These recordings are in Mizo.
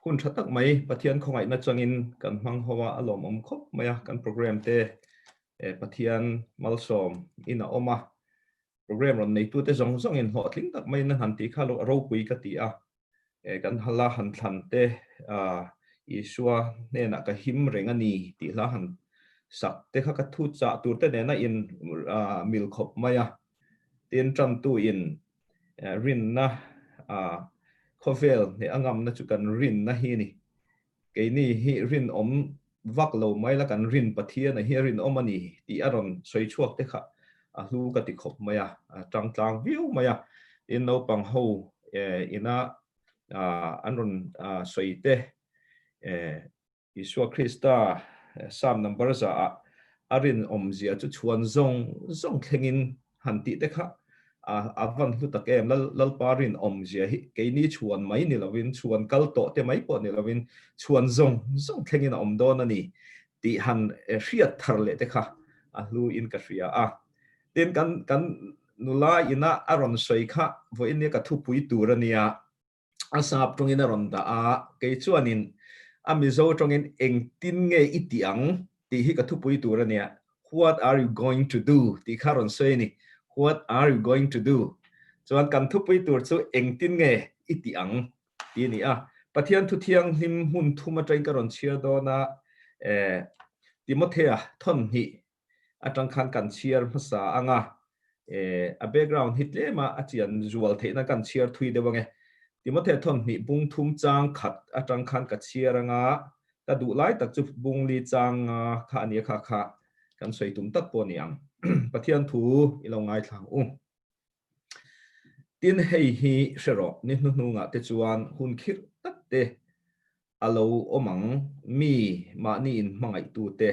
Hun tha tak mai Pathian khawngaihna changin kan hmang ho a, a lawmawm khawp mai a, kan program te Pathian malsawm in a awm a, program rawn neitute zawng zawngin hlawhtling tak maiin an han tih kha ropui ka ti a, kan hla han thlan te Isua hnenah ka him reng a ni tih hla han sak te kha ka thu chah tur te nena in mil khawp mai a, tin tantu in rinna khawvel hneh a ngamna chu kan rinna hi a ni. Keini hi rinawm vak lo mai la kan rin Pathian a hi a rinawm a ni tih a rawn sawi chhuak te kha a hlu ka ti khawp mai a, a tang tlang viau mai a. Tin naupang ho ina an rawn sawi te Isua Krista Psalm number zaah a rinawmzia chu chhuan zawng zawng thlengin han tih te kha a van hlu tak em. Lalpa rinawmzia hi keini chhuan mai ni lovin, chhuan kal tawh te mai pawh ni lovin, chhuan zawng zawng thlengin a awm dawn a ni tih han hriat thar leh te kha a hlu in ka hria a. Tin, kan kan nula ina a rawn sawi kha vawiin nia ka thupui tur a nia. a sap tawngin a rawn dah a, kei chuanin a Mizo tawngin engtin nge i tih ang tih hi ka thupui tur a nia, what are you going to do tih kha a rawn sawi a ni, what are you going to do chuan kan thupui tur chu engtin nge i tih ang tih a ni a, Pathian thu thianghlim hmun thum atangin ka rawn chhiar dawn a, eh Timothea thawnhnih atang khan kan chhiar hmasa ang a, a background hi tlem a a chian zual theihna kan chhiar thui deuh ang e. Timothea thawnhnih bung thum chang khat atang khan ka chhiar ang a, ka duh lai tak chu bung li chang kha a nia kha kha kan sawi tum tak pawh a ni ang. Pathian thu i lo ngaithla ang u. Tin hei hi hre rawh, ni hnuhnungah te chuan hun khirh tak te A lo awm ang, mi mahni inhmangaihtute,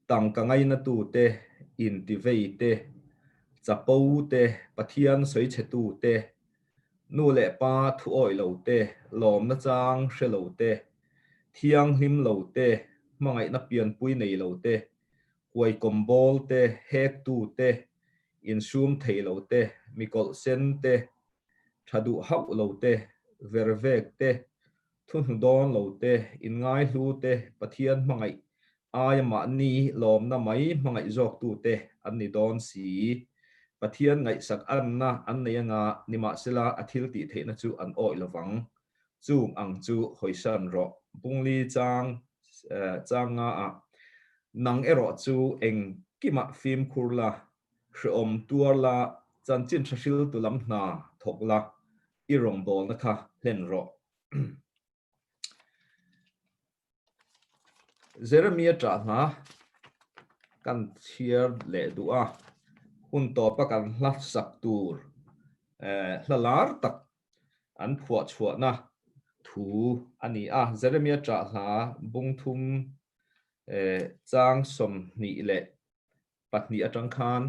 tangka ngainatute, intiveite, chapote, Pathian sawichhetute, nu leh pa thu awih lote, lawmna chang hre lote, thianghlim lote, hmangaihna pianpui nei lote, huaikawm bawlte, hektute, insum thei lote, mikawlh sente, tha duh hauh lote, vervekte, Thuhnu dawn lo te, inngaihlu te, Pathian hmangaih aia mahni lawmna mai hmangaih zawktu te an ni dawn si. Pathian ngaihsak anna an nei anga, nimahsela a thil tih theihna chu an awih lovang. Chung ang chu hawisan rawh. Bungli chang chang nga ah, Nang erawh chu engkimah fimkhur la, hrehawm tuar la, chanchin tha hriltu lam hna thawk la, i rawngbawlna kha hlen rawh. Jeremia ṭah hna kan chhiar leh duh a, hun tawpa kan hla sak tur hla lar tak an phuah chhuahna thu a ni a. Jeremia ṭah hla bung thum chang 22 aṭang khan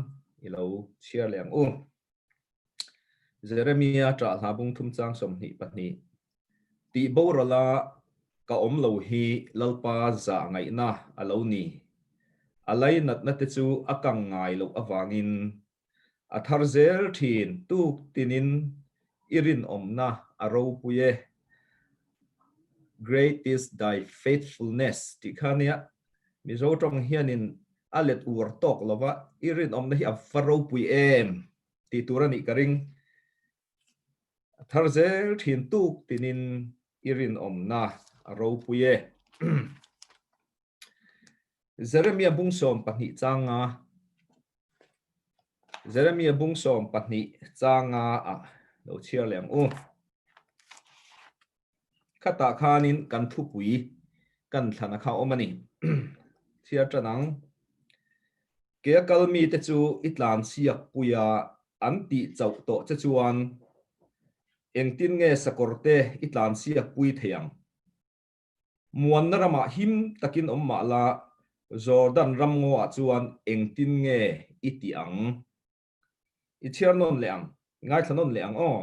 i lo chhiar leh ang u. Jeremia ṭah hla bung thum chang 22. Tih borala ka awm lo hi Lalpa zah ngaihna a lo ni. A lainatna te chu a kang ngai loh avangin a thar zel ṭhin tuk tinin i rinawmna a ropui e. Great is thy faithfulness tih kha nia Mizo ṭawng hianin a let uar tawk lova i rinawmna hi a va ropui em tih tur a nih ka ring. A thar zel thin tuk tinin i rinawmna a ropui e. Jeremia bung 12 changa Jeremia bung 12 changa ah lo chhiar leh ang u. Khatah khanin kan thupui kan thlana kha awm a ni. Chhiar tan ang. Ke a kal mite chu i tlan siak pui a, an tih chauh tawh che chuan engtin nge sakawr te i tlan siak pui thei ang? Muanna ramah him takin awm mah la, Jordan ram ngaw ah chuan engtin nge i tih ang? I chhiar nawn leh ang, i ngaithla nawn leh ang aw.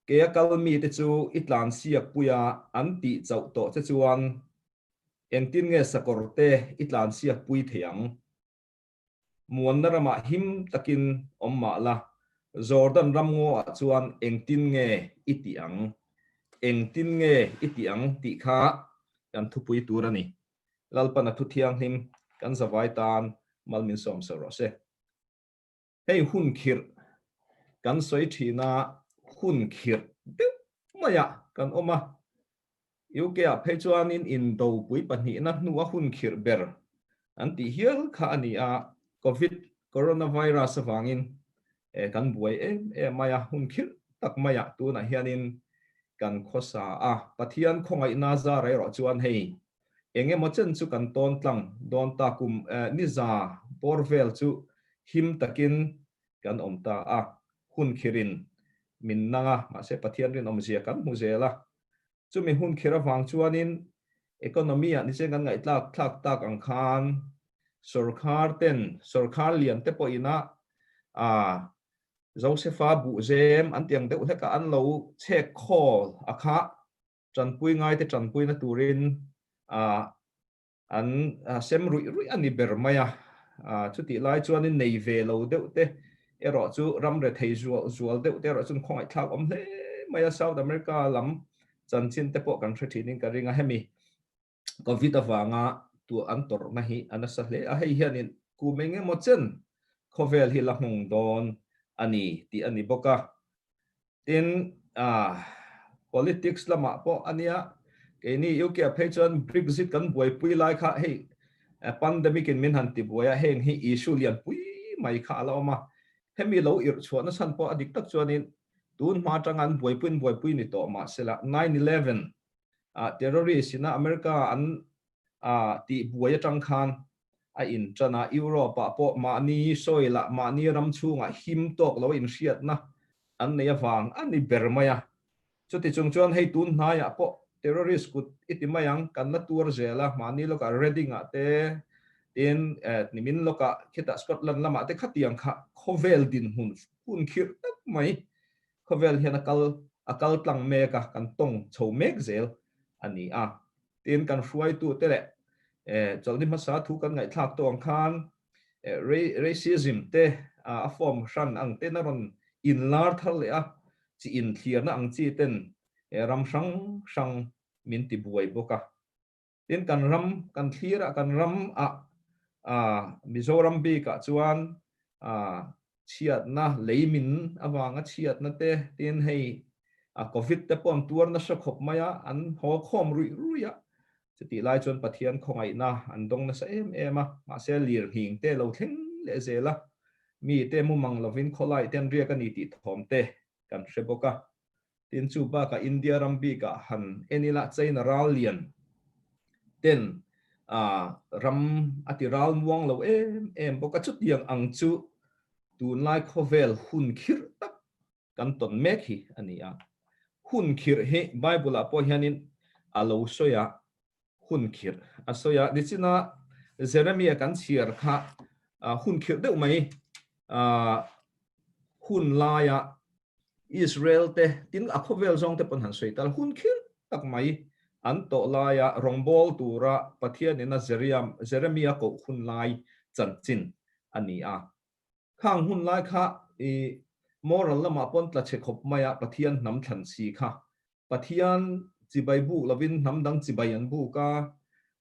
Ke a kal mite chu i tlan siak pui a, an tih chauh tawh che chuan engtin nge sakawr te i tlan siak pui thei ang? Muanna ramah him takin awm mah la, Jordan ram ngaw ah chuan engtin nge i tih ang? Engtin nge i tih ang tih kha kan thupui tur a ni. Lalpan a thu thianghlim kan zavai tan mal min sawm ser rawh se. Hei hun khirh kan sawi thin a, hun khirh deuh maiah kan awm a. UK-ah phei chuanin indopui pahnihna hnua hun khirh ber an tih hial kha a ni a, Covid coronavirus avangin kan buai em em mai a, hun khirh tak maiah tunah hianin kan khawsa a. Pathian khawngaihna zar erawh chuan hei eng emaw chen chu kan tawn tlang dawn ta kum niza bawr vel chu him takin kan awm ta a, hun khirin min nang a, mahse Pathian rinawmzia kan hmu zel a. Chumi hun khir avang chuanin economy-ah nichen kan ngaihtlak thlak tak ang khan sawrkhar ten, sawrkhar lian te pawhin a Josefa buhzem an tiang deuh hlekah an lo chhek khawl a kha tanpui ngaite tanpuina turin an sem ruih ruih a ni ber mai a. Chutih lai chuanin nei ve lo deuh te erawh chu ram rethei zual zual deuh te erawh chuan khawngaihthlak awm hle mai a. South America lam chanchin te pawh kan hre thinin ka ring a, hemi Covid avanga tuah an tawrhna hi a nasa hle a, hei hianin kum eng emaw chen khawvel hi la hmung dawn a ni tih a ni bawk a. Tin, politics lamah pawh a nia, keini UK ah phei chuan Brexit kan buaipui lai kha hei pandemic in min han ti buai a, heng hi issue lian pui mai kha a la awm a. Hemi lo irh chhuahna chhan pawh a dik tak chuanin tun hma atanga an buaipuiin buaipui ni tawh mahsela 9/11 terrorist ina America an tih buai atang khan a in tan a, Europe ah pawh mahni soil ah mahni ram chhungah him tawk lo inhriatna an nei avang a ni ber mai a. Chuti chung chuan hei tun hnaiah pawh terrorist kut i ti mai ang, kan la tuar zel a, mahni lawkah Reading ah te tin nimin lawkah khitah Scotland lamah te khatiang kha khawvel dinhmun hun khirh tak mai khawvel hian a kal a kal tlang mek a, kan tawng chho mek zel a ni a. Tin kan hruaitute leh chawlhni hmasa thu kan ngaihthlak tawh ang khan racism te a form hran ang ten a rawn inlar thar leh a, chi inthlirna ang chi ten ram hrang hrang min ti buai bawk a. Tin kan ram kan thlir a, kan ram ah Mizoram bik ah chuan chhiatna leimin avanga chhiatna te tin hei a Covid te pawh an tuar nasa khawp mai a, an haw khawm ruih ruih a, chutih lai chuan Pathian khawngaihna an dawng nasa em em a, mahse lirnghing te lo thleng leh zel a, mi te mumang lovin khawlai te an riak a ni tih thawm te kan hre bawk a. Tin chu bakah India ram bikah han en ila China ral lian ten ram a ti ral muang lo em em bawk a, chutiang ang chu tunlai khawvel hun khirh tak kan tawn mek hi a ni a. Hun khirh hi Bible ah pawh hianin a lo sawi a, hun khirh a sawi a. Nichina Jeremiah kan chhiar kha hun khirh deuh mai hun laia Israel te, tin a khawvel zawng te pawn han sawi tal, hun khirh tak mai an tawh laia rawngbâwl tura Pathianin a Jeremia koh hun lai chanchin a ni a. Khang hun lai kha i moral lamah pawn tla chhe khawp mai a, Pathian hnam thlan si kha. Pathian chibai buk lovin hnam dang chibai an buk a,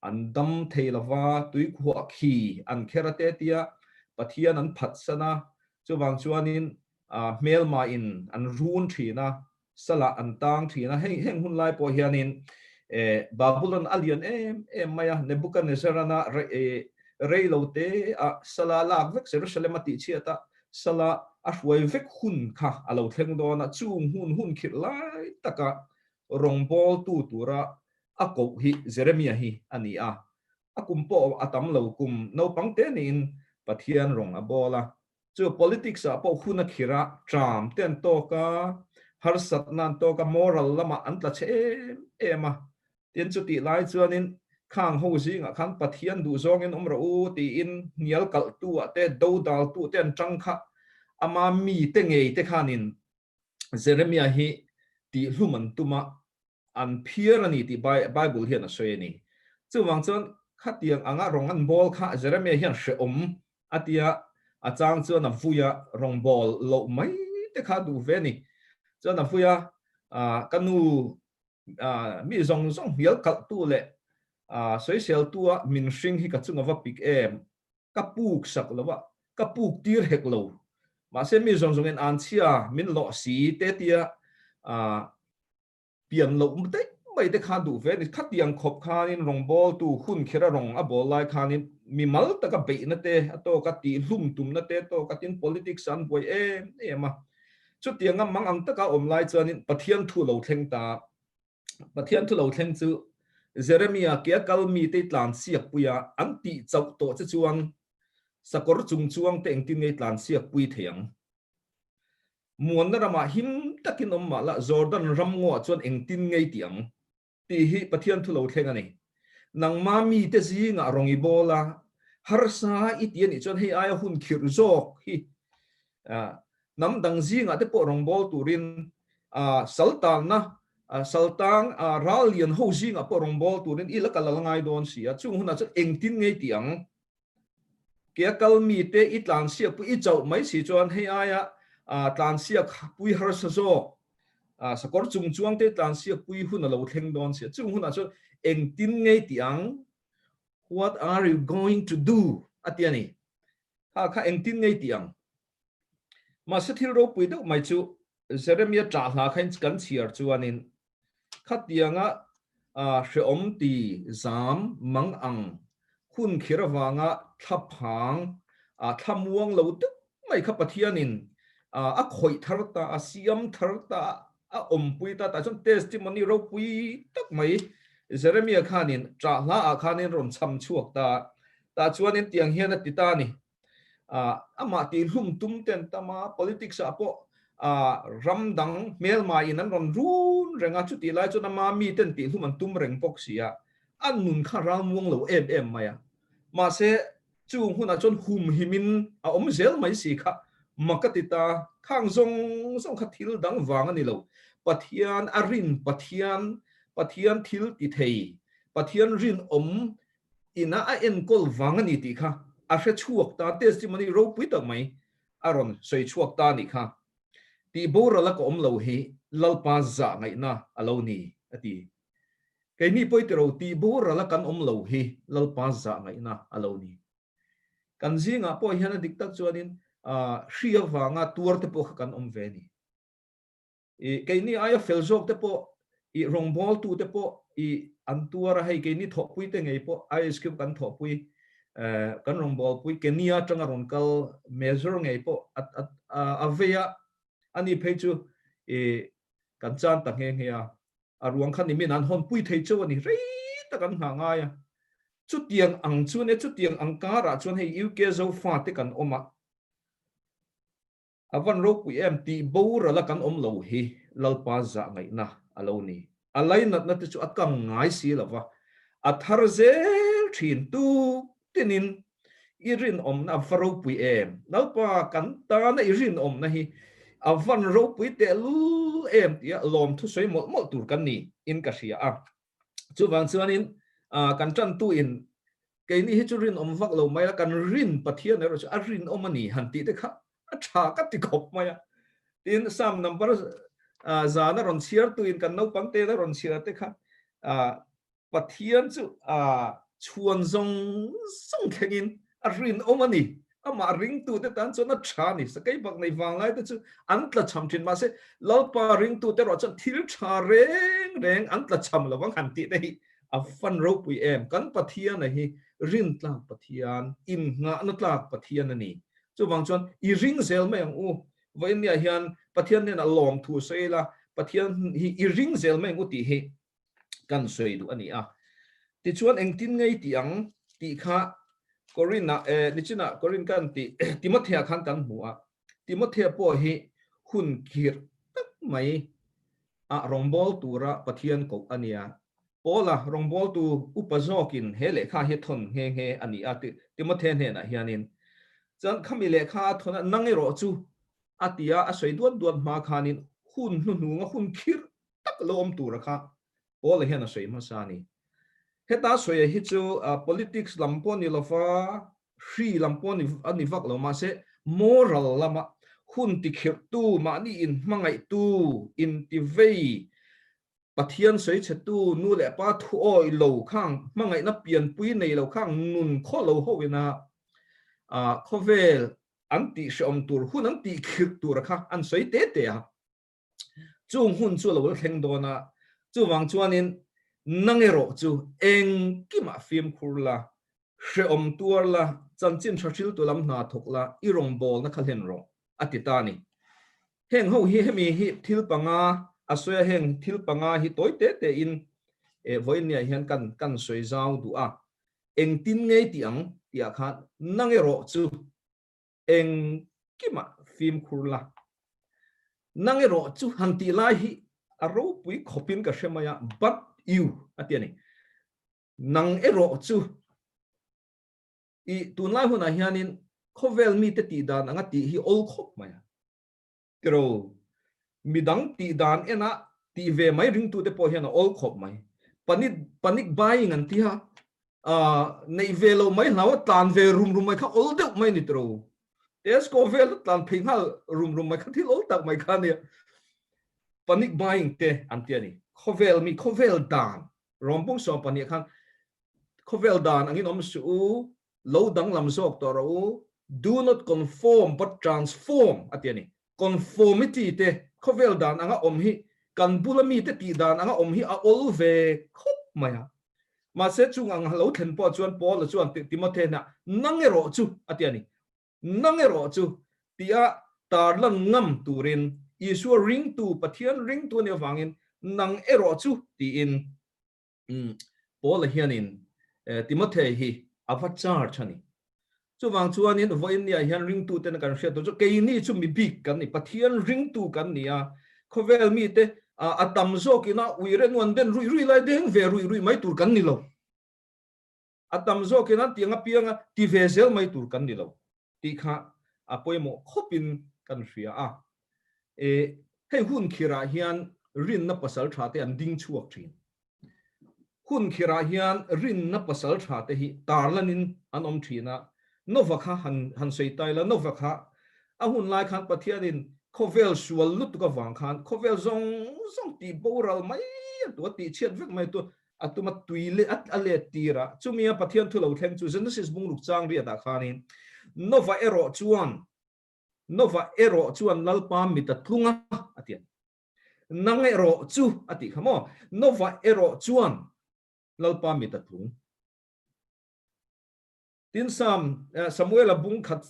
an dam thei lova, tuikhuah khi an kher a te tia Pathian an phatsan a, chuvang chuanin hmelma in an run thin a, salah an tang thin a, hei heng hun lai pawh hianin Babylon a lian em em mai a, Nebuchadnezzar-ana rei lo te a sala lak vek Jerusalem a tihchhiat a, sala a hruai vek hun kha a lo thleng dawn a, chung hun hun khirh lai taka rawngbawltu tura a koh hi Jeremia hi a ni a, a kum pawh a tam lo kum naupang te niin Pathian rawng a bawl a, Chu politics ah pawh hun a khirh a, tram te an tawk a, harsatna an tawk a, moral lamah an tla chhe em em a. Tin chutih lai chuanin khang ho zingah khan Pathian duh zawngin awm rawh u tiin hnial kalhtu ah te, dodaltu te an tang kha ama mite ngei te khanin Jeremiah hi tihhlum an tum a, an phiar a ni tih Bible hian a sawi a ni. Chuvang chuan khatiang anga rawng an bawl kha Jeremiah hian hrehawm a ti a, a chang chuan a vui a, rawng bawl loh mai te kha a duh ve a ni. Chuan a vui a, ka nu. Mi zawng zawng hnial kalhtu leh sawiseltua min hring hi ka chunga va pik em? Ka puk sak lo a, ka puk tir hek lo. Mahse mi zawng zawngin an chhia min lawh si te tia pian loh daih mai te khan duh ve a ni. Khatiang khawp khanin rawngbawltu hun khera rawng a bawl lai khanin mimal taka beihna te a tawk a, tihhlum tumna te a tawk a, tin politics an buai em em a. Chutianga mang ang taka awm lai chuanin Pathian thu lo thleng ta. Pathian thu lo thleng chu Jeremia ke a kal mite i tlan siak pui a, an tih chauh tawh che chuan sakawr chung chuang te engtin nge i tlan siak pui thei ang? Muanna ramah him takin awm mah la, Jordan ram ngawah chuan engtin nge i tih ang? Tih hi Pathian thu lo thleng a ni. Nangma mite zingah rawng i bawl a, harsa i ti a nih chuan hei aia hun khirh zawk hi hnam dang zingah te pawh rawng bawl turin saltanna saltang ral lian ho zingah pawh rawng bawl turin i la kal a la ngai dawn si a, chung hunah chuan engtin nge i tih ang? Ke a kal mite i tlansiak pui i chauh mai si chuan hei aia tlansiak pui harsa zawk sakawr chung chuang te tlansiak pui hun a lo thleng dawn si a. Chung hunah chuan engtin nge i tih ang? What are you going to do? a ti a ni. Kha kha engtin nge i tih ang? Mahse thil ropui deuh mai chu Jeremia ṭah hla khain kan chhiar chuanin khatianga hrehawm ti zam mang ang hun khir avanga thlaphang thlamuang lo deuh mai kha Pathianin a khawih thar ta, a siam thar ta, a awmpui ta tah chuan testimony ropui tak mai Jeremia khanin ṭah hla ah khanin rawn cham chhuak ta, tah chuanin tiang hian a ti ta a ni. Amah tihhlum tum ten tam a, politics ah pawh ram dang hmelmai in an rawn run reng a, chutih lai chuan ama mi ten tihhlum an tum reng bawk si a, a nun kha ral muang lo em em mai a. Mahse, chung hunah chuan humhim in a awm zel mai si kha mak a ti ta, khang zawng zawng kha thil dang vang a ni lo, Pathian a rin Pathian, Pathian thil ti thei, Pathian rinawm ina a enkawl vang a ni tih kha a hre chhuak ta, testimony ropui tak mai a rawn sawi chhuak ta a nih kha. Tih boral a ka awm lo hi Lalpa zah ngaihna a lo ni a ti. Keini pawi tiro tih boral a kan awm lo hi Lalpa zah ngaihna a lo ni. Kan zingah pawh hian a dik tak chuanin hri avanga tuar te pawh kha kan awm ve a ni. I keini aia fel zawk te pawh i rawngbawltu te pawh i an tuar a, hei keini thawhpui te ngei pawh ISQ kan thawhpui kan rawngbawlpui Kenya atanga rawn kal major ngei pawh a vei a, ani phei chu i kan chan ta nghe nghe a, a ruang kha nimin an hawnpui thei cheu a ni, rei tak an nghah ngai a. Chutiang ang chuan e, chutiang ang karah chuan hei UK Zofa te kan awm a, A van ropui em tih boral a kan awm lo hi Lalpa zah ngaihna a lo ni. A lainatna te chu a kang ngai si lo va, a thar zel thin tuk tinin i rinawmna a va ropui em. Lalpa kan tana i rinawmna hi a van ropui tehlul em tia lawmthu sawi mawlh mawlh tur kan ni in ka hria a. Chuvang chuanin kan tantu in Keini hi chu rinawm vak lo mai a, kan rin Pathian erawh chu a rinawm a ni han tih te kha a tha ka ti khawp mai a. Tin, Psalm number zan a rawn chhiar tuin kan naupang te a rawn chhiar te kha Pathian chu chhuan zawng zawng thlengin a rinawm a ni. Amah ringtute tan chuan a tha a ni. Sakei bak nei vanglai te chu an tla cham thin mahse Lalpa ringtute erawh chuan thil tha reng reng an tla cham lovang han tih te hi A fan ropui em? Kan Pathiana hi rintlak Pathian, innghahna tlak Pathian a ni. Chuvang chuan i ring zel mai ang u. Vawiinniah hian Pathian hnenah lawmthu sawi ila, Pathian hi i ring zel mai ang u tih hi kan sawi duh a ni a. Tichuan engtin nge i tih ang tih kha Korinah, eh, nichinah Korin kan tih Timothea khan kan hmu a. Timothea pawh hi hun khirh tak mai ah rawngbâwl tura Pathian koh a nia. Paula rawngbâwltu upa zawkin he lehkha hi a thawn nghe nghe a ni a, Timothea hnenah hianin. Chuan khami lehkha a thawn a, nang erawh chu a ti a, a sawi duat duat hma khanin hun hnuhnunga hun khirh tak lo awm tura kha Paula hian a sawi hmasa a ni. Heta sawi hi chu politics lam pawh ni lova, hri lam pawh a ni vak lo, mahse moral lama hun tikhirhtu, mahni inhmangaihtu, intivei. Pathian sawi chhetu nu leh pa thu awih lo khang hmangaihna pianpui nei lo khang nun khaw lo ho ina khawvel an tih hrehawm tur hun an tih khirh tur kha an sawi te te a. Chung hun chu a lo la thleng dawn a, chuvang chuanin nang erawh chu engkimah fimkhur la, hrehawm tuar la, chanchin tha hriltu lam hna thawk la, i rawngbawlna kha hlen rawh, a ti ta a ni. Heng ho hi hemi hi thil panga a sawi a, heng thil panga hi tawi te tein vawiin hian kan kan sawi zau duh a, engtin ngei tih ang tihah khan nang erawh chu Engkimah fimkhur la. Nang erawh chu han tih lai hi a ropui khawpin ka hre mai a, but you a ti a ni. Nang erawh chu i tunlai hunah hianin khawvel mite tih dan anga tih hi awl khawp mai a. Tiro, midang tih dan ena tih ve mai ringtute pawh hian a awl khawp mai. Panic, panic buying an ti a, neih ve lo mai hlau a tlan ve rum rum mai kha awl deuh mai ni tiro. Tesco vel a tlan phei nghal rum rum mai kha thil awl tak mai kha a nia. Panic buying te an ti a ni. Khawvel mi, khawvel dan, Rawmbung 12 khan khawvel dan angin awm suh u, lo danglam zawk tawh rawh u, do not conform but transform a ti a ni. Conformity te khawvel dan anga awm hi kan bula mite tih dan anga awm hi a awl ve khawp mai a. Mahse chung ang lo thlen pawh chuan Paula chuan Timothy hnenah nang erawh chu a ti a ni. Nang erawh chu tia tarlan ngam turin Isua ringtu Pathian ringtu a nih avangin nang erawh chu tiin Paula hianin Timothy hi a va charge a ni. Chuvang chuanin vawiin niah hian ringtuten kan hriat tur chu keini chu mi bik kan ni, Pathian ringtu kan ni a, khawvel mite a tam zawkin a uire nuan den ruih ruih lai deng ve ruih ruih mai tur kan ni lo. A tam zawkin an tiang apianga ti ve zel mai tur kan ni lo tih kha a pawimawh khawpin kan hria a. Hei hun khirah hian rinna pasal tha te an ding chhuak thin. Hun khirah hian rinna pasal tha te hi tarlanin an awm thin a. Nova kha han han sawi tai la, Nova kha a hun lai khan Pathianin khawvel sual lutuk avang khan khawvel zawng zawng tih boral mai a tu a tih chhiat vek mai tu a tuma tui leh a let tir a. Chumia Pathian thu lo thleng chu Genesis bungruk chang riatah khanin Nova erawh chuan Nova erawh chuan Lalpa mit a tlung a, a ti a. Nang erawh chu, a tih kha maw? Nova erawh chuan Lalpa mit a tlung. Tin Sam, Samuela bung khat,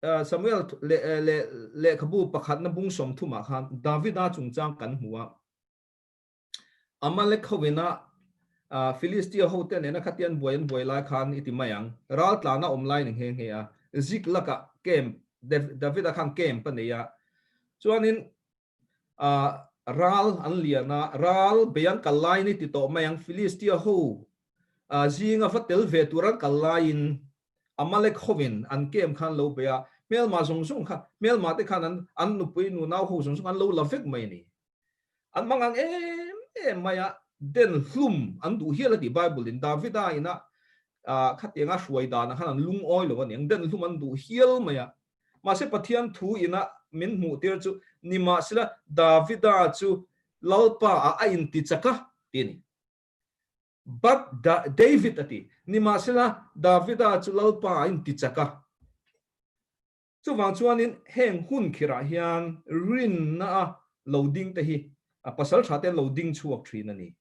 Samuel lehkhabu pakhatna bung sawmthumah khan Davida chungchang kan hmu a. Amalek ho ina Philistia ho te nena khatian buai an buai lai khan i ti mai ang. Ral tlana awm lai ni nghe nghe a. Ziklag ah camp Davida khan camp a nei a. Chuanin ral an lian a, ral bei an kal laiin i ti tawh mai ang. Philistia ho zinga va tel ve tur an kal laiin Amalek hovin an camp khan lo bei a. Hmelma zawng zawng kha, hmelma te khan an nupui nunau ho zawng zawng an lo la vek mai a ni. An hmang ang em em mai a, den hlum an duh hial a ti Bible in Davida ina khatianga hruai danah khan an lungawi lo a ni ang, den hlum an duh hial mai a. Mahse Pathian thu ina min hmuh tir chu nimahsela Davida chu Lalpa ah a inti chak a ti a ni. But David a ti, nimahsela Davida chu Lalpa ah a inti chak a. Chuvang chuanin heng hun khirah hian rinna a lo ding te hi a pasal tha te an lo ding chhuak thin a ni.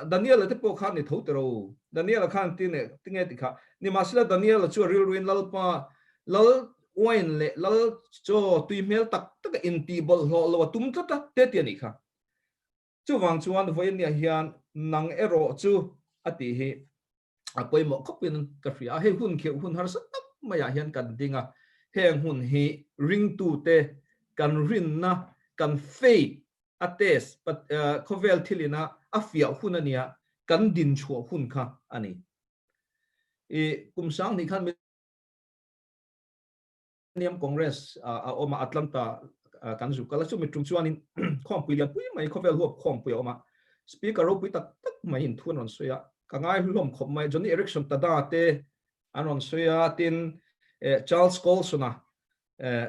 Daniel-a te pawh khan ni tho teh ro. Daniel-a khan tinge ti kha. Nimahsela Daniel-a chu a rilruin Lalpa, Lal uain leh Lal chaw tui hmel tak taka intih bawlhhlawh lo a tum tlat a, te ti a nih kha. Chuvang chuan vawiin hian nang erawh chu a tih hi a pawimawh khawpin ka hria a, hei hun khirh hun harsa tak maiah hian kan ding a, heng hun hi ringtute kan rinna, kan faith a test, khawvel thilina a fiah hun a nia, kan dinchhuah hun kha a ni. I kum sang hnih khan Millennium Congress a awm a, Atlanta kan zuk kal a, chumi tum chuanin khawmpui lian pui mai khawvel huap khawmpui a awm a, Speaker ropui tak tak mai in thu an rawn sawi a, ka ngai hlawm khawp mai, Joni Eareckson Tada te an rawn sawi a, tin Charles Colson-a,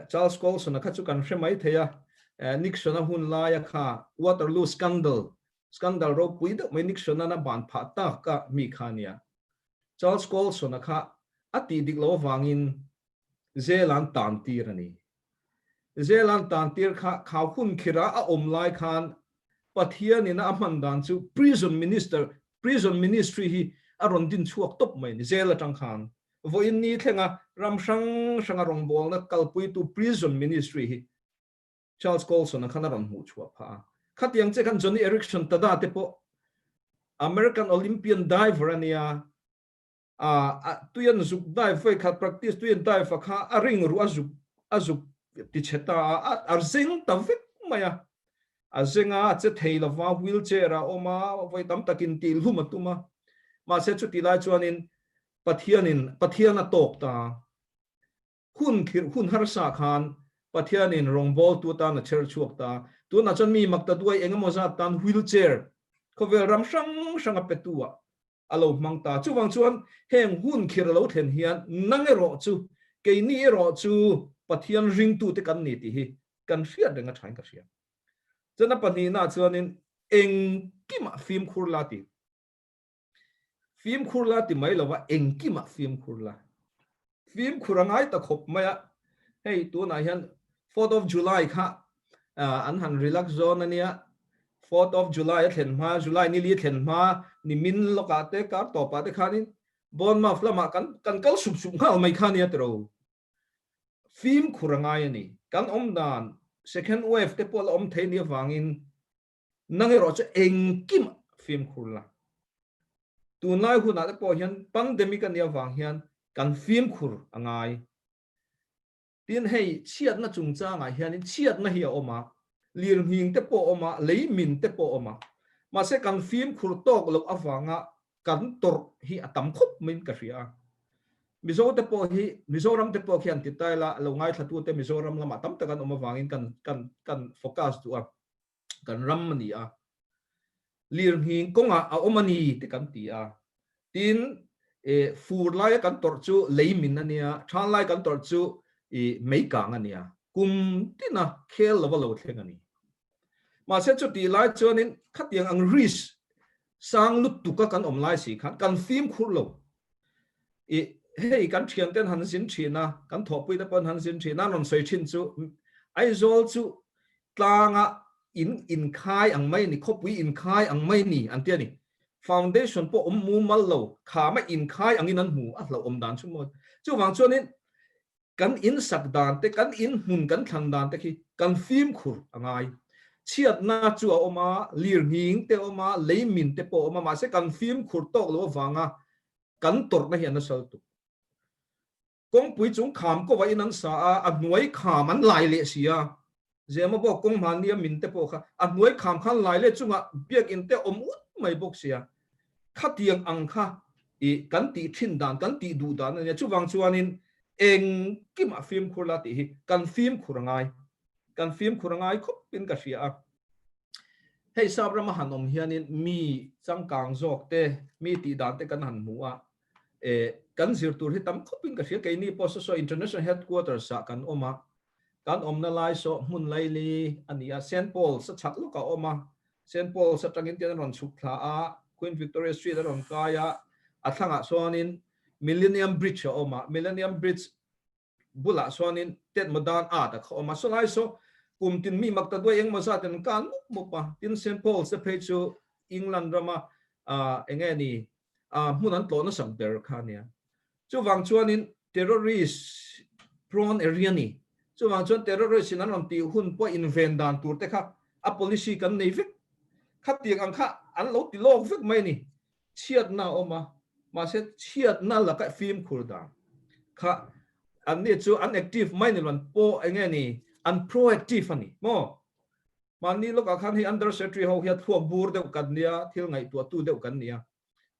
Charles Colson-a kha chu kan hre mai thei a. Nixon-a hun laia kha Waterloo scandal, scandal ropui deuh mai Nixon-an a ban phah tak a mi kha a nia. Charles Colson-a kha a tih dik loh avangin Zelan tan tir a ni. Zelan tan tir kha khau hun khira a awm lai khan Pathianin a hman dan chu prison minister, prison ministry hi a rawn din chhuak tawp mai a ni zel atang khan. Vawiin ni thlenga ram hrang hranga rawngbawlna kalpuitu prison ministry hi Charles Colson-a khan a rawn hmuh chhuah phah a. Khatiang che khan Joni Eareckson Tada te pawh American Olympian diver a nia, a tui an zuk dive vawi khat practice tui an dive a kha a ring ruh a zuk a zuk ti chhe ta a, a zeng ta vek mai a. A zeng a, a che thei lova, wheelchair ah a awm a, vawi tam takin tih hlum a tum a. Mahse chutih lai chuanin Pathianin Pathian a tawk ta a. Hun khirh hun harsa khan Pathianin rawngbawltu atan a chher chhuak ta. Tunah chuan mi mak ta duai eng emaw zat tan wheelchair khawvel ram hrang hrang a petu ah a lo hmang ta. Chuvang chuan heng hun khirh a lo thlen hian nang erawh chu, keini erawh chu Pathian ringtute kan ni tih hi kan hriat reng a thain ka hria. Chuan a pahnihnaah chuanin engkimah fimkhur la tih. Fimkhur la ti mai lova engkimah fimkhur la. Fimkhur a ngai ta khawp mai a, hei tunah hian Fourth of July kha an han relax zawn a nia, Fourth of July a thlen hma, July ni li a thlen hma ni min lawkah te kar tawpah te khanin Bournemouth lamah kan kan kal sup sup nghal mai kha nia tiro. Fimkhur a ngai a ni. Kan awm dan second wave te pawh la awm thei nia vangin Nang erawh chu engkim fimkhur la. Tunlai hunah te pawh hian pandemic a nih avang hian kan fimkhur a ngai. Tin, hei chhiatna chungchangah hianin chhiatna hi a awm a, lirnghing te pawh a awm a, lei min te pawh a awm a. Mahse kan fimkhur tawk loh avanga kan tawrh hi a tam khawp maiin ka hria a. Mizo te pawh hi, Mizoram te pawh khian ti ta ila, lo ngaithlatute Mizoram lamah tam tak an awm avangin kan kan kan focus duh a. kan ram a ni a, lirnghing kawngah a awm a ni te kan ti a, tin fur laia kan tawrh chu lei min a nia, than lai kan tawrh chu mei kang a nia, kum tina khel lova lo thleng a ni. Mahse chutih lai chuanin khatiang ang risk sang lutuk a kan awm lai si khan kan fimkhur lo. I hei kan thian ten han zin thin a, kan thawhpui te pawh han zin thin a, an rawn sawi thin chu Aizawl chu tlanga in inkhai ang mai a ni, khawpui inkhai ang mai a ni an ti a ni. Foundation pawh awm mumal lo, khama inkhai angin an hmu a hlauhawm dan chu maw. Chuvang chuanin kan insak dan te, kan inhmun kan thlan dan te khi kan fimkhur a ngai. Chhiatna chu a awm a, lirnghing te a awm a, leimin te pawh a awm a, mahse kan fimkhur tawk lo avanga kan tawrhna hi a nasa lutuk. Kawngpui chung kham kawva in an sa a, a hnuai kham an lai leh si a. Zema bawk kawng hmannia min te pawh kha a hnuai kham khan lai leh chungah biakinn te awm ut mai bawk si a. Khatiang ang kha i kan tih thin dan, kan tih duh dan a nia. Chuvang chuanin engkimah fimkhur la tih hi kan fimkhur a ngai. Kan fimkhur a ngai khawpin ka hria a. Hei sap rama han awm hianin mi changkang zawk te, mi tih dan te kan han hmu a. Kan zir tur hi tam khawpin ka hria. Keini pawh saw saw International Headquarters ah kan awm a. Kan awmna lai saw hmun laili a ni a, Saint Paul's a chhak lawk a awm a. Saint Paul's atangin tian a rawn chhuk thla a, Queen Victoria Street a rawn kai a, a thlangah chuanin Millennium Bridge a awm a. Millennium Bridge bulah chuanin Tet Modern Art a kha awm a. Sawlai saw kum tin mi mak ta duai engemaw zat in an kan mup mup a. Tin Saint Paul's te phei chu England rama enge ni hmun an tlawh nasak ber kha a nia. Chuvang chuanin terrorist prone area ni. Chuvang chuan terrorist in an rawn tih hun pawh inven dan tur te kha a policy kan nei vek. Khatiang ang kha an lo ti lawk vek mai a ni. Chhiatna a awm a, mahse chhiatna laka fimkhur dan kha an ni chu an active mai ni lo an pawh enge ni an proactive a ni maw? Mahni lawkah khan hei under secretary ho hian thluak bur deuh kan nia, thil ngaihtuahtu deuh kan nia.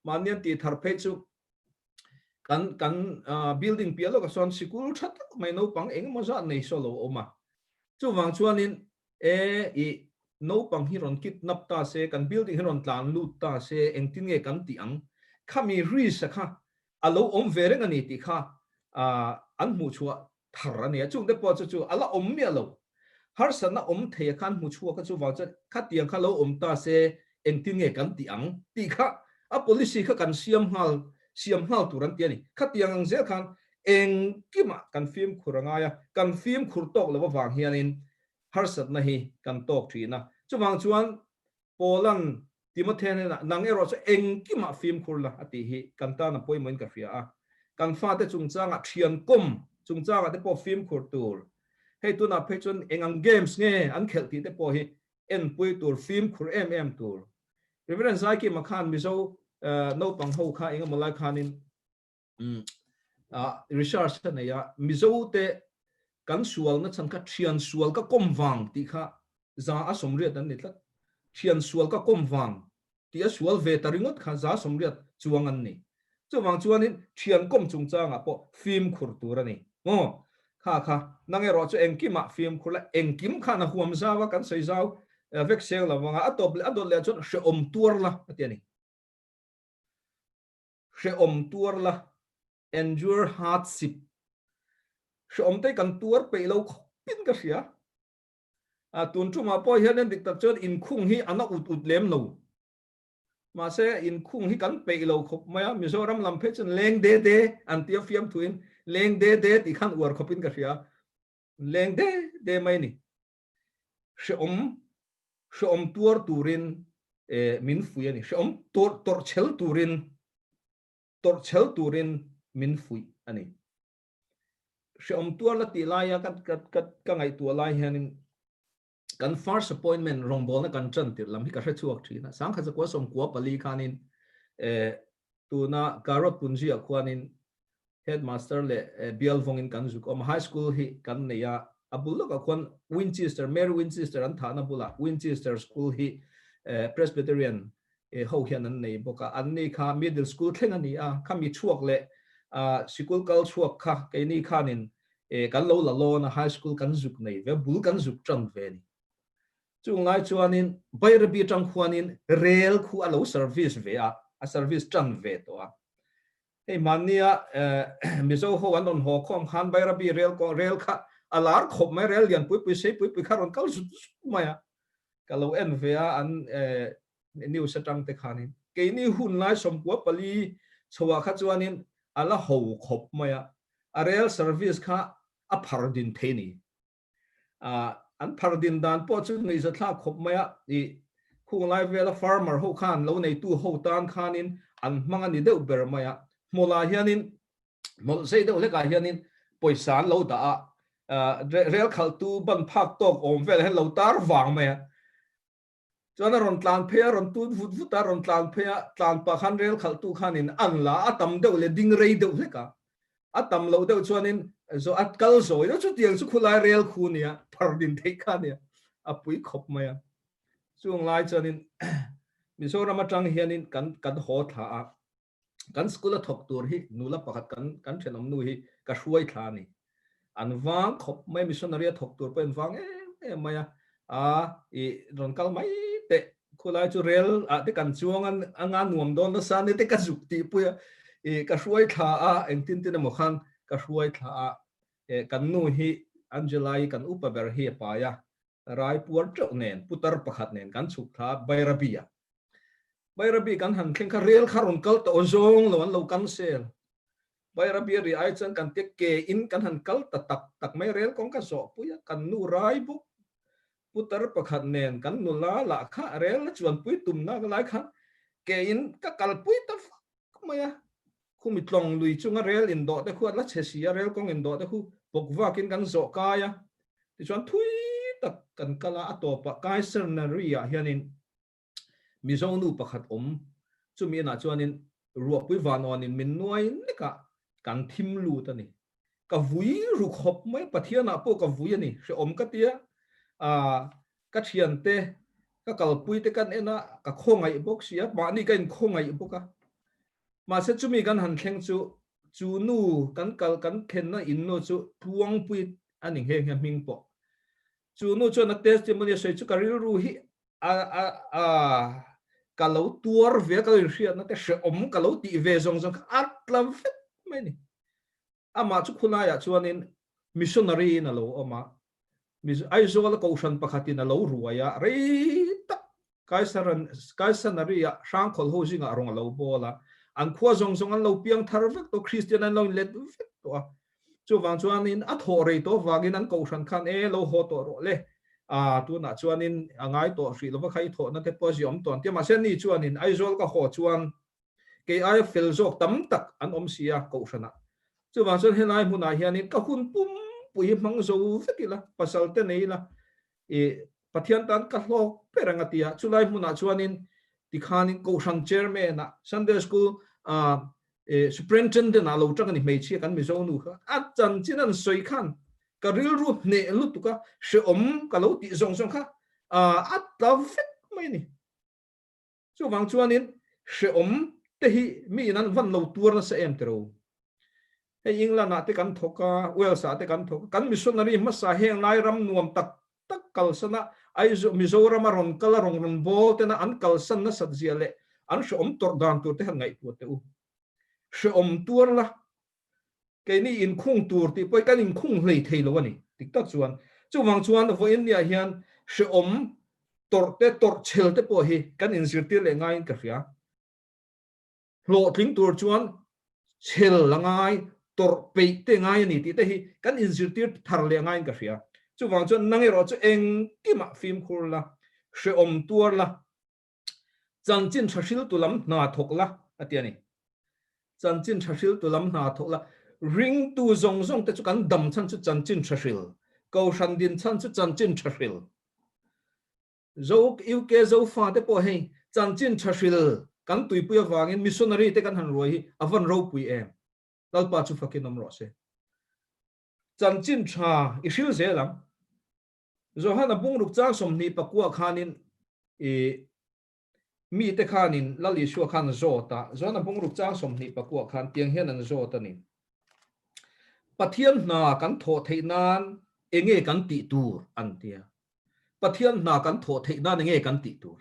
Mahni an tih thar phei chu kan kan building piah lawkah sawn sikul tha tak mai naupang engemaw zat nei saw lo a awm a. Chuvang chuanin e i naupang hi rawn kidnap ta se, kan building hi rawn tlan lut ta se, engtin nge kan tih ang? Khami risk-a kha a lo awm ve reng a ni tih kha an hmuhchhuah thar a nia. Chungte pawh chu chu a la awm miah lo. Harsatna awm thei a khan hmu chhuak a chuvang chuan khatiang kha lo awm ta se engtin nge kan tih ang tih kha a policy kha kan siam nghal siam nghal tur an ti a ni. Khatiang ang zel khan engkimah kan fimkhur a ngai a, kan fimkhur tawk lo avang hianin harsatna hi kan tawk thin a. Chuvang chuan Paula'n Timothea hnenah, Nang erawh chu engkimah fimkhur la, a tih hi kan tan a pawimawhin ka hria a. Kan fate chungchangah thian kawm chungchangah te pawh fimkhur tur. Hei tunah phei chuan eng ang games nge an khelh tih te pawh hi enpui tur, fimkhur em em tur. Reverend Zaikima khan Mizo naupang ho kha engemaw lai khanin research a nei a, Mizo te kan sualna chhan kha thian sual ka kawm vang tih kha 180 an ni tlat. Thian sual ka kawm vang tih a sual ve ta ringawt kha 80 chuang an ni. Chuvang chuanin thian kawm chungchangah pawh fimkhur tur a ni. Maw? Kha kha, nang erawh chu engkimah fimkhur la, engkim khan a huam zau a, kan sawi zau vek seng lo vanga, a tawp leh a dawt leh chuan hrehawm tuar la a ti a ni. Hrehawm tuar la, endure hardship. Hrehawm te kan tuar peih lo khawpin ka hria. A tun tumah pawh hian dik tak chuan inkhung hi a na ut ut lem lo. Mahse inkhung hi kan peih lo khawp mai a, Mizoram lam phei chuan leng de de an tia fiam thuin leng de de tih khan uar khawpin ka hria. Leng de de mai ni. Hrehawm hrehawm tuar turin min fuih a ni. Hrehawm tawrh chhel turin tawrh chhel turin min fuih a ni. Hrehawm tuar la tih laia ka ka ka ka ngaihtuah lai hianin kan first appointment rawngbawlna kan tan tirh lam hi ka hre chhuak thin a. Sangkhat zakua 14 khanin eh tuna Karot Punji-ah khuanin headmaster leh bial vawngin kan zuk awm a. High school hi kan nei a, a bul lawkah khuan Winchester, Mary Winchester an thahna bulah Winchester School hi Presbyterian ho hian an nei bawk a. Anni kha middle school thleng a ni a, khami chhuak leh sikul kal chhuak kha keini khanin kan lo la lawn a, high school kan zuk nei ve, bul kan zuk tan ve a ni. Chung lai chuanin Bairabi atang khuanin rel khu a lo service ve a, a service tan ve tawh a. Hei hmannia Mizo ho an rawn haw khawm khan Bairabi rel kawng rel kha a lar khawp mai, rel lian pui pui sei pui pui kha rawn kal zut zut mai a. Ka lo en ve a an news atang te khanin. Keini hun lai 94 chhoah kha chuanin a la ho khawp mai a, a rel service kha a phar din thei ni. An phar din dan pawh chu nuihzathlak khawp mai a, i khung lai vela farmer ho khan lo neitu ho tan khanin an hmang a ni deuh ber mai a. Hmawlah hianin hmawlh zei deuh hlekah hianin pawisa an lo dah a, rel khalhtu ban phak tawk awm velah hian lo tar vang mai a. Chuan a rawn tlan phei a, rawn tut vut vut a, rawn tlan phei a, tlan pah khan rel khalhtu khanin an la a, a tam deuh leh ding rei deuh hlek a. A tam loh deuh chuanin zawh a kal zawi deuh chutiang chu khulai rel khu nia, phar din theih kha nia, a pui khawp mai a. Chung lai chuanin Mizoram atang hianin kan kan haw thla a, kan school a thawk tur hi nula pakhat kan kan thenawm nu hi ka hruai thla a ni. An vang khawp mai missionary a thawk tur pawh an vang em em mai a, a i rawn kal mai teh khulai chu rel ah te kan chuang a nga nuam dawn nasa ni te ka zuk tih pui a, i ka hruai thla a engtin tin emaw khan ka hruai thla a, e kan nu hi Angela-i kan upa ber hi a pai a, rai puar teuh nen putar pakhat nen kan chhuk thla a Bairabi ah. Bairabi kan han thleng kha rel kha rawn kal tawh zawng lo an lo cancel. Bairabi a ri ai chuan kan tia ke in kan han kal ta tak tak mai rel kawng ka zawh pui a, kan nu rai bawk putar pakhat nen kan nula lah kha rel a chuanpui tumna lai khan ke in ka kalpui ta vak mai a. Khumi tlawng lui chunga rel indawh te khu a la chhe si a, rel kawng indawh te khu bawk vakin kan zawh kai a, tichuan thui tak kan kal a, a tawpah Kaisernaria ah hianin Mizo nu pakhat awm, chumi inah chuanin ruahpui vanawnin min nuai nek a, kan thim lut a ni. Ka vui ru khawp mai, Pathianah pawh ka vui a ni, hrehawm ka ti a, ka thiante, ka kalpuite kan en a, ka khawngaih bawk si a, mahni ka inkhawngaih bawk a. Mahse chumi kan han thleng chu, chu nu kan kal kan thlenna in nu chu Tluangpui a ni nghe nghe hming pawh. Chu nu chuan a testimony a sawi chu ka rilru hi a a a ka lo tuar ve a, ka lo inhriatna te hrehawm ka lo tih ve zawng zawng kha a tla vek mai a ni. Amah chu khulaiah chuanin missionary in a lo awm a. Aizawl a kohhran pakhatin a lo ruai a, rei tak Kaisanari-ah Hrangkhawl ho zingah rawng a lo bawl a, an khua zawng zawng an lo piang thar vek tawh, Kristian an lo inlet vek tawh a. Chuvang chuanin a thawh rei tawh avangin an kohhran khan e lo haw tawh rawh le, a tunah chuanin a ngai tawh hrih lova kha i thawhna te pawh a ziah awm tawh an ti a, mahse ani chuanin Aizawl ka haw chuan kei aia fel zawk tam tak an awm si a kohhranah. Chuvang chuan helai hmunah hianin ka hun pumpui hi hmang zo vek ila, pasal te nei ila, i Pathian tan ka hlawk ber ang a ti a. Chulai hmunah chuanin tikhanin kohhran chairman-ah Sunday School superintendent-ah lo tang a ni hmeichhia kan Mizo nu kha. A chanchin an sawi khan ka rilru hneh lutuk a, hrehawm ka lo tih zawng zawng kha a tla vek mai a ni. Chuvang chuanin hrehawm te hi miin an van lo tuar nasa em tiro. Hei England ah te kan thawk a, Wales ah te kan thawk a, kan missionary hmasa heng lai ram nuam tak tak kalsan a, Aizawl Mizoram a rawn kal a rawn rawn bawl tena an kalsan nasat zia leh an hrehawm tawrh dan tur te han ngaihtuah teh u. Hrehawm tuar la Keini inkhung tur tih pawh hi kan inkhung hlei thei lo a ni. Dik tak chuan. Chuvang chuan vawiin niah hian hrehawm tawrh te, tawrh chhel te pawh hi kan inzirtir leh ngaiin ka hria. Hlawhtling tur chuan chhel a ngai, tawrh peih te ngai a ni tih te hi kan inzirtir thar leh ngaiin ka hria. Chuvang chuan nang erawh chu engkimah fimkhur la, hrehawm tuar la, Chanchin tha hriltu lam hna thawk la, a ti a ni. Chanchin tha hriltu lam hna thawk la. Ringtu zawng zawng te chu kan dam chhan chu chanchin tha hril. Kohhran din chhan chu chanchin tha hril. Zo UK Zofa te pawh hei chanchin tha hril kan tuipui avangin missionary te kan han ruai hi a van ropui em. Lalpa chu fakin awm rawh se. Chanchin tha i hril zel ang. Johana bungruk chang 24 khanin i mite khanin Lal Isua khan zawt a, Johana bungruk chang 24 khan tiang hian an zawt a ni. Pathian hna kan thawh theih nan enge kan tih tur an ti a. Pathian hna kan thawh theih nan enge kan tih tur.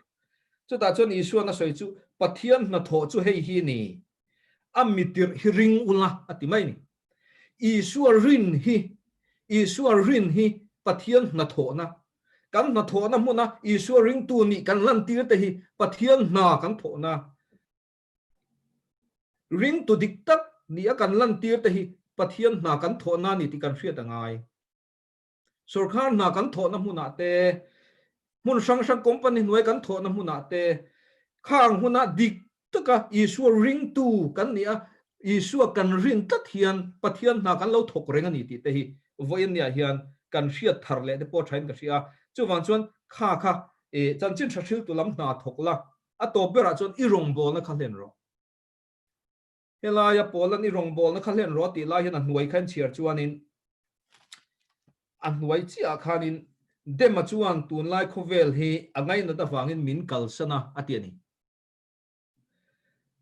Chutah chuan Isuan a sawi chu Pathian hna thawh chu hei hi ni, a mitirh hi ring ula a ti mai ni. Isua rin hi Isua rin hi Pathian hnathawhna, kan hnathawhna hmuna Isua ringtu nih kan lantir te hi Pathian hna kan thawhna, ringtu dik tak nih a kan lantir te hi Pathian hna kan thawhna ni tih kan hriat a ngai. Sorkar hna kan thawhna hmunah te, hmun hrang hrang company hnuai kan thawhna hmunah te, khang huna dik taka Isua ringtu kan nih a, Isua kan rin tlat hian Pathian hna kan lo thawk reng a ni tih te hi vawiin niah hian kan hriat thar leh te pawh thain ka hria a. Chuvang chuan kha kha chanchin tha hriltu lam hna thawk la, a tawp berah chuan i rawngbawlna kha hlen rawh. Helaia Paula'n i rawngbawlna kha hlen rawh tih lai hian a hnuai kha in chhiar chuanin a hnuai chiahah khanin Dema chuan tunlai khawvel hi a ngainat avangin min kalsan a a ti a ni.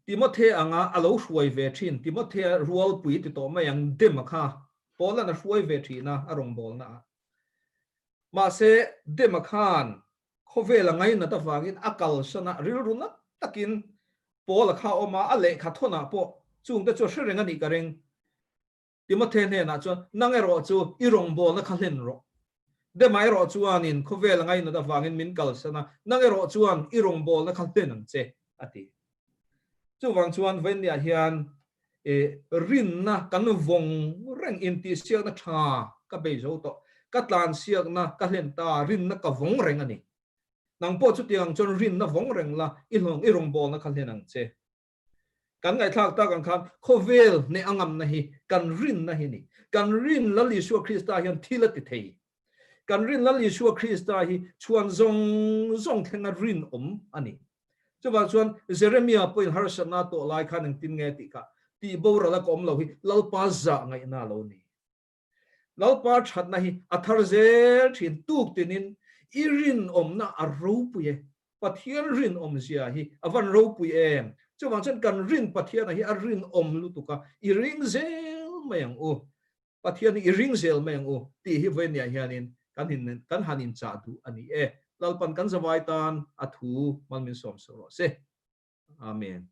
Timothe anga a lo hruai ve thin, Timothea rualpui ti tawh mai ang Dema kha Paula'n a hruai ve thin a, a rawngbawlna ah. Mahse Dema khan Khawvel a ngainat avangin a kalsan a, rilru nat takin Paul-a kha a awm a, a lehkha thawnah pawh chungte chu a hre reng a nih ka ring. Timothy hnenah chuan, Nang erawh chu i rawngbawlna kha hlen rawh. Dema erawh chuanin khawvel a ngainat avangin min kalsan a, nang erawh chuan i rawngbawlna kha hlen ang che, a ti. Chuvang chuan vawiinniah hian rinna kan vawng reng intihsiakna tha ka bei zo tawh, ka tlansiakna ka hlen ta, rinna ka vawng reng a ni. Nang pawh chutiang ang chuan rinna vawng reng la, i hlawng i rawngbawlna kha hlen ang che. Kan ngaihthlak tak ang khan khawvel hneh a ngamna hi kan rinna hi a ni. Kan rin Lal Isua Krista hian thil a ti thei. Kan rin Lal Isua Krista hi chhuan zawng zawng thlenga rinawm a ni. Chuvang chuan Jeremia pawhin harsatna a tawh lai khan engtin nge tih kha tih boral a ka awm lo hi Lalpa zah ngaihna a lo ni. Lalpa thatna hi a thar zel thin tuk tinin i rinawmna a ropui e. Pathian rinawmzia hi a van ropui em. Chuvang chuan kan rin Pathiana hi a rinawm lutuk a, i ring zel mai ang u. Pathian hi i ring zel mai ang u tih hi vawinia hianin kan in kan han inchah duh a ni e. Lalpan kan zavai tan a thu mal min sawm sawh rawh se. Amen.